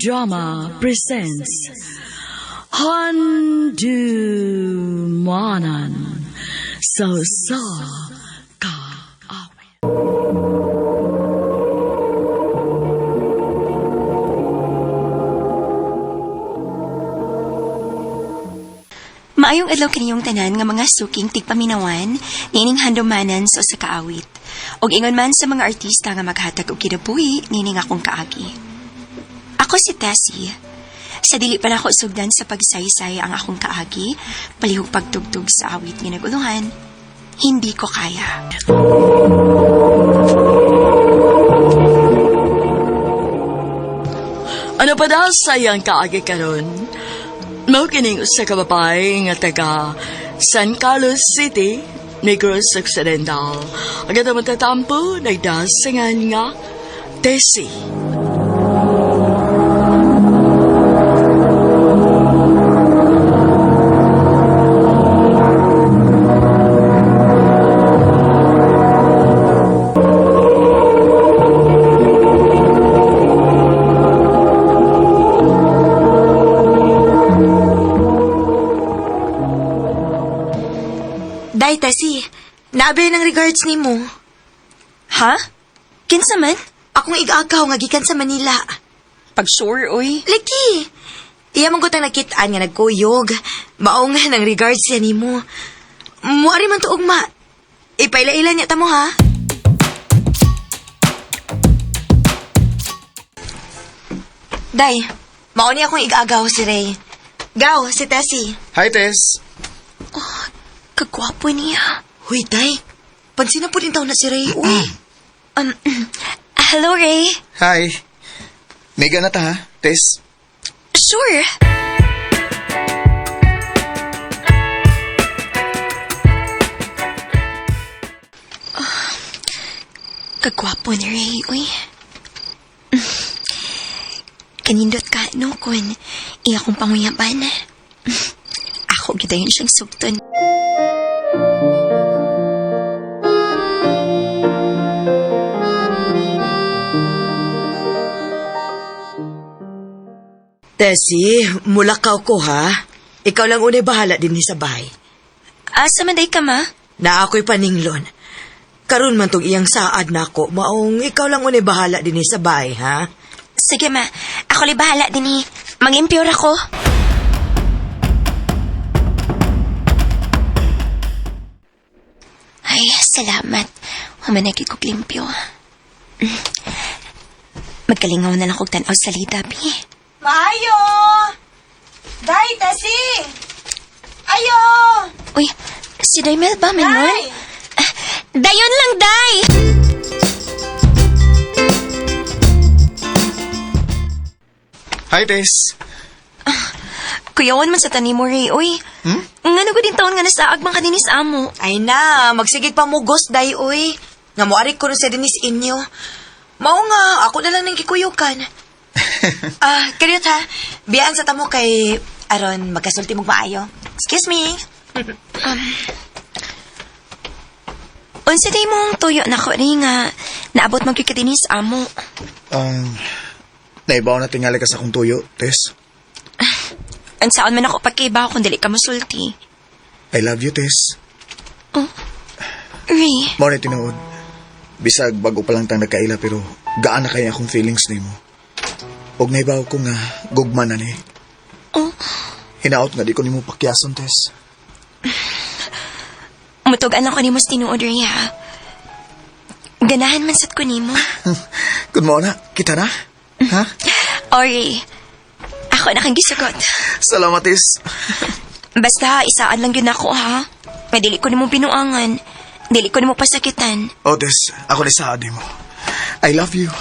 Drama presents Handumanan sa Usa Ka Awit. Maayong adlaw kaniyong tanan nga mga suking tigpaminawan niining handumanan sa usa ka awit. Og ingon man sa mga artista nga maghatag og kinabuhi niining akong kaagi. Ako si Tessie. Sa dili pa nako sugdan sa pagsaysay ang akong kaagi, palihog pagtugtog sa awit nga naguluhan, hindi ko kaya. Ano pa daw sa iyang kaagi karon? Mao kining usa ka babae nga taga San Carlos City, Negros Occidental. Ang atong matatampo nagdasingan nga Tessie. Day, Tessie. Naabi ng regards ni mo. Ha? Kinsa man? Akong igagaw nga gikan sa Manila. Pag sure, oy. Lagi. Iya mong gutang nakitaan nga nagkuyog. Mao nga ng regards siya nimo. Muari man to ugma. Ipaila-ila niya ta mo ha. Day, mao ni akong igagaw si Ray. Gaw, si Tessie. Hi, Tess. Kagwapo niya. Huy, Day. Pansin na po din taon na si Ray. Uy. Hello, Ray. Hi. May ganat ha, Tess. Sure. Ah, Kagwapo ni Ray, uy. Kanindot ka, no, kun iya kong panguyaban. Ako gidayon siyang sugton. Tessie, mulakaw ko ha. Ikaw lang unay bahala din sa bahay. Asa man day ka, ma? Na ako'y paninglon. Karon man tong iyang saad nako, maong ikaw lang unay bahala din sa bahay, ha? Sige, ma. Ako lay bahala din eh. Mangimpure ako. Ay, salamat. Humanagid kog limpyo. Magkalingaw na lang kog tan-aw sa lida, bi. Maayo! Day, Tessie! Ayo! Uy, si Daimel ba, Manuel? Day! Ah, dayon lang, Day! Hi, Tess. Kuyawan man sa tani mo, Ray. Uy, hmm? Nga ko din taon nga nasaag man kaninis amo. Ay na, magsigig pa mo ghost, day, uy. Nga moari ko rin sa dinis inyo. Mao nga, ako na lang nang kikuyukan. Ah, kaniyot ha. Biyaan sa tamo kay aron magkasulti mong maayo. Excuse me. Unsa day mong tuyo na ko, Ray, nga naabot man gyud ka dinis amo. Naibaw na tingali ka sa akong tuyo, Tess. Unsaon man ako pagkaibaw kung dili ka mosulti. I love you, Tess. Ray, Mao na tinuod. Bisag bago pa lang tang nagkaila pero gaan na kaya akong feelings nimo. Og naibaw ko nga gugma na ni. Oh. Hinaot nga di ko nimo pakyason, Tess. mutug-an lang ko nimo sa tinuod, Ray, ha? Ganahan man sad ko nimo. Good mo na, kita na. Ha? O, Ray, ako na kang gisugot. Salamat, Tess. Basta, isaan lang yun ako, ha? Nga dili ko nimo binuangan. Dili ko nimo pasakitan. Oh, Tess, ako na sa mo. I love you.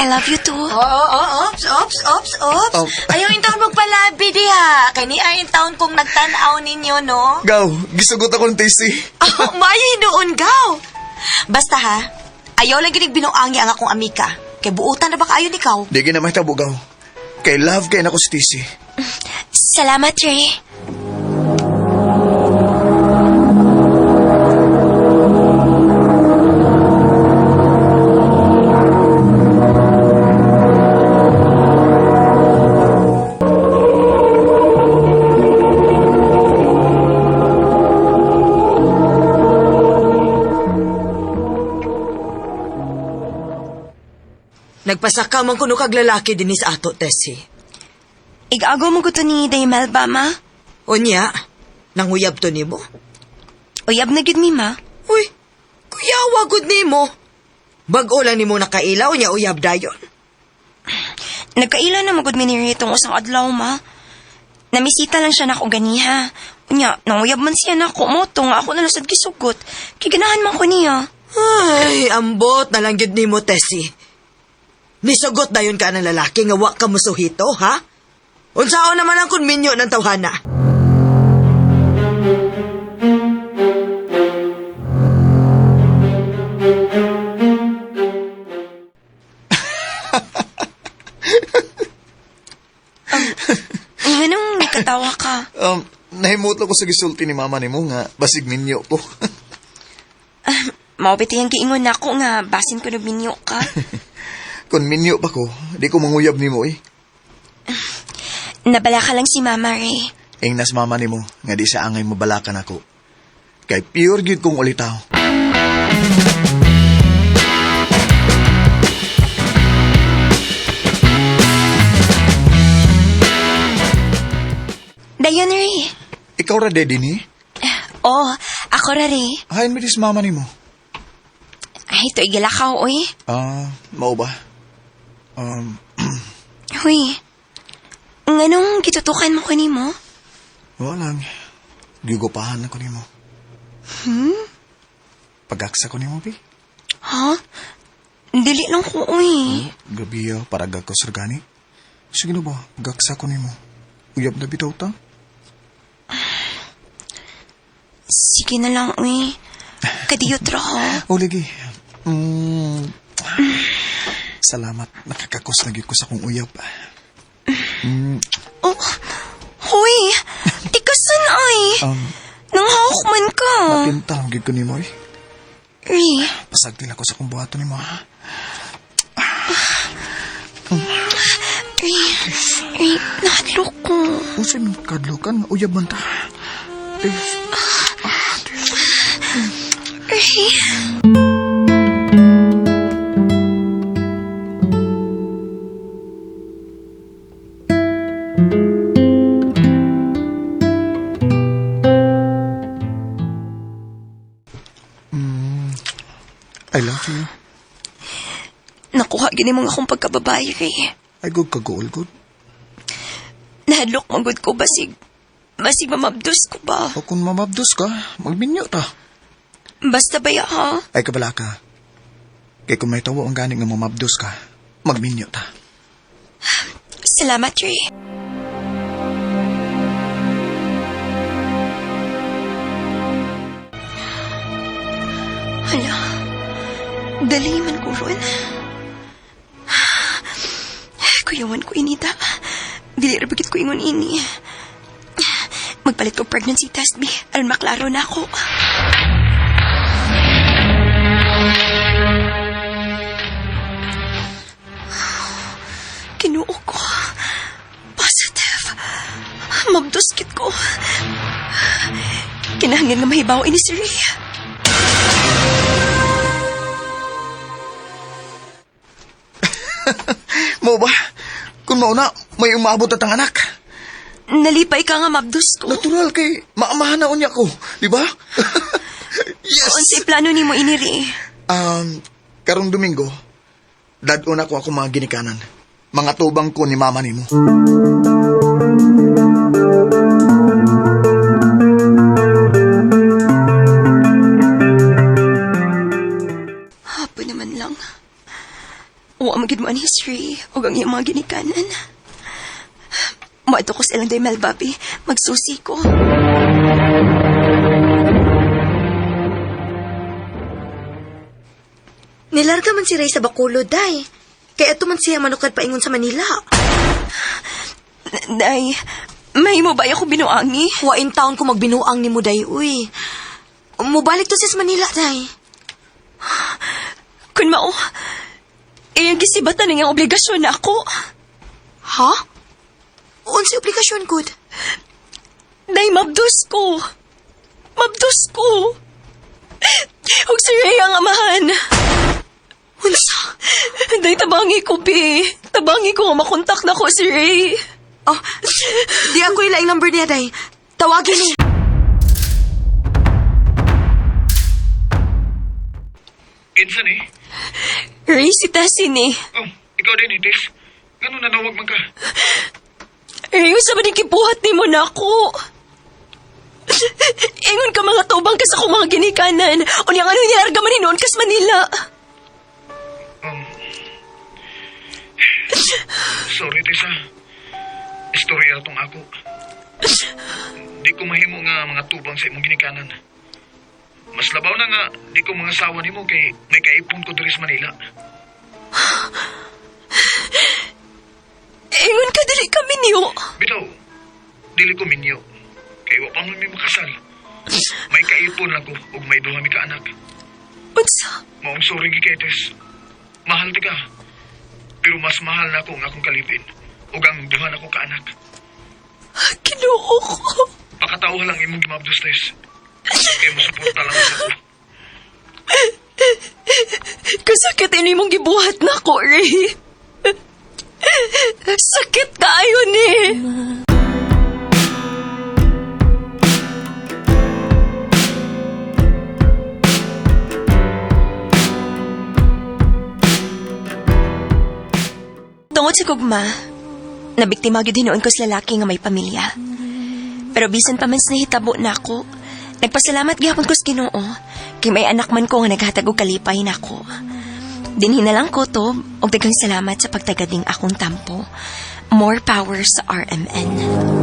I love you too. Oo, oo, ops, ops, ops, ops. Oh. Ayaw in taon magpalabi diha. Kay ni ay in taon kong nagtan-aw ninyo, no? Gaw, gisugot ako ng Tessie. Oh, maayo hinuon, gaw. Basta ha, ayaw lang ginig binuangi ang akong amika. Kay buutan na ba kaayo nikaw? Di gina mahitabo, gaw. Kay love kay nako si Tessie. Salamat, Ray. Nagpasaka man kuno kag lalaki dinhi sa ato, Tessie. Igagaw mo ko to ni Day Melba, ma. Unya, nanguyab to nimo? Uyab na gid mi, ma. Uy, kuyawa gud nimo. Bag-o lang nimo nakaila, unya uyab dayon. Nagkaila na magud mi ni Ray itong usang adlaw, ma. Namisita lang siya nako ganiha. Unya, nanguyab man siya nako mo to nga ako na lang sad gisugot. Kay ganahan man ko niya. Ay, ambot na lang gyud nimo, Tessie. Nisugot dayon ka ng lalaki nga wa ka musuhito, ha? Unsaon naman ang kunminyo ng tawhana? Nganong nakatawa ka? Nahimot lang ko sa gisulti ni mama nimo nga basig minyo ko. Mao biti ang giingon nako nga basin ko no minyo ka. Kung minyo pa ko, di ko manguyab nimo eh. Nabala ka lang si Mama Ray. Ingnas mama nimo nga di sa angay mabalakan ako. Kay pure gyud kong ulitaw. Dayon Ray. Ikaw ra daddy ni? Oh, ako ra Ray. Hain mi dis mama nimo. Ay, to igilakaw oy. Ah, mao ba? Um, Huy. Nganong gitutukan mo ko nimo? Wala lang. Gigupahan ako nimo. Hmm? Pagaksa ko nimo, bi. Ha? Dili lang ko oy. Gabi ah, para gagkos gani. Sige na ba, gaksa ko nimo. Uyab na bitaw ta. Sige na lang oy. Kadiyot ra ho. O lagi. Mm. Salamat, nakakakos na gyud ko sa akong uyab. Oh, huy. Tikasan ay. Nanghawak man ka. Matinta lang gyud ko nimo eh. Ray. Pasagdil ako sa akong buhaton nimo ha. Ray. Ray, nahadlok ko. Usay man kadlokan, uyab man ta. Eh, Ray. I love you. Nakuha gini mong akong pagkababae, Ray. Ay good kagool good. Nahadlok magod ko basig. Basig mamabdos ko ba? O kung mamabdos ka, magminyo ta. Basta ba ya, ha? Ay kabala ka. Kay kung may tawo ang gani nga mamabdos ka, magminyo ta. Salamat, Ray. Hala, dali man ko ron. Kuyawan ko inita. Dili ra bagit ko ingon ini. Magpalit ko pregnancy test, bi. Aron maklaro na ako. Kinuo ko. Positive. Mabduskit ko. Kinahanglan nga mahibaw ini si Ray. Mo ba? Kung mauna, may umabot at ang anak. Nalipay ka nga mabdus ko. Natural kay maamahan na unya ko, di ba? Yes. Unsay plano nimo ini Ray? Karong Domingo, dad-on ako ako mga ginikanan. Mga tubang ko ni mama nimo. Hapon naman lang. Wa magid mo ang history ug ang iyang mga ginikanan. Moadto ko sa ilang day Melbabi. Magsusi ko. Nilarga man si Ray sa Bacolod, day. Kaya ato man siya manukad paingon sa Manila. Day, may mo ba ako binuangi? Wa in town ko magbinuang ni mo, day, uy. Mubalik to siya sa Manila, day. Kun mao, iyang gisibatan ang obligasyon na ako. Ha? Unsay obligasyon, good? Day, mabdos ko. Mabdos ko. Huwag si Ray ang amahan. Unsa? Day, tabangi ko, be. Tabangi ko nga makontak na ko si Ray. Oh, di ako ilaing number niya, day. Tawagin ni. Kinsa ni? Ray, si Tessie ni. Oh, ikaw din, Tess. Ngano nanawag man ka? Ray, unsa ba din kibuhat nimo na ako? Ingon ka mga tubang kas akong mga ginikanan. Unya nga nilarga man hinuon kas Manila. Sorry, Tess, ha. Istorya tong ako. Di ko mahimo nga mga tubang sa imong ginikanan. Mas labaw na nga, di ko mga sawa nimo kay may kaipon ko diri sa Manila. Ingon ka dili kami niyo. Bitaw, dili ko minyo. Kay wa pa man mi makasal. May kaipon lang ko ug may duha mi ka anak. Unsa? Maong sorry gi kay Tess. Mahal ti ka. Pero mas mahal na ako ang akong kalipin ug ang duha nako ka anak. Kinuo ko. Pakatao lang imong gimabdos, Tess. Kay mo suporta lang sa ko. Kasakit ini mong gibuhat na ko, Ray. Sakit kaayo ni. Tungod sa gugma, nabiktima gyud hinuon ko sa lalaki nga may pamilya. Pero bisan pa man sa nahitabo nako, nagpasalamat gihapon ko sa Ginoo kay may anak man ko nga naghatag og kalipay nako. Dinhi na lang ko to og daghang salamat sa pagtagad ning akong tampo. More power sa RMN.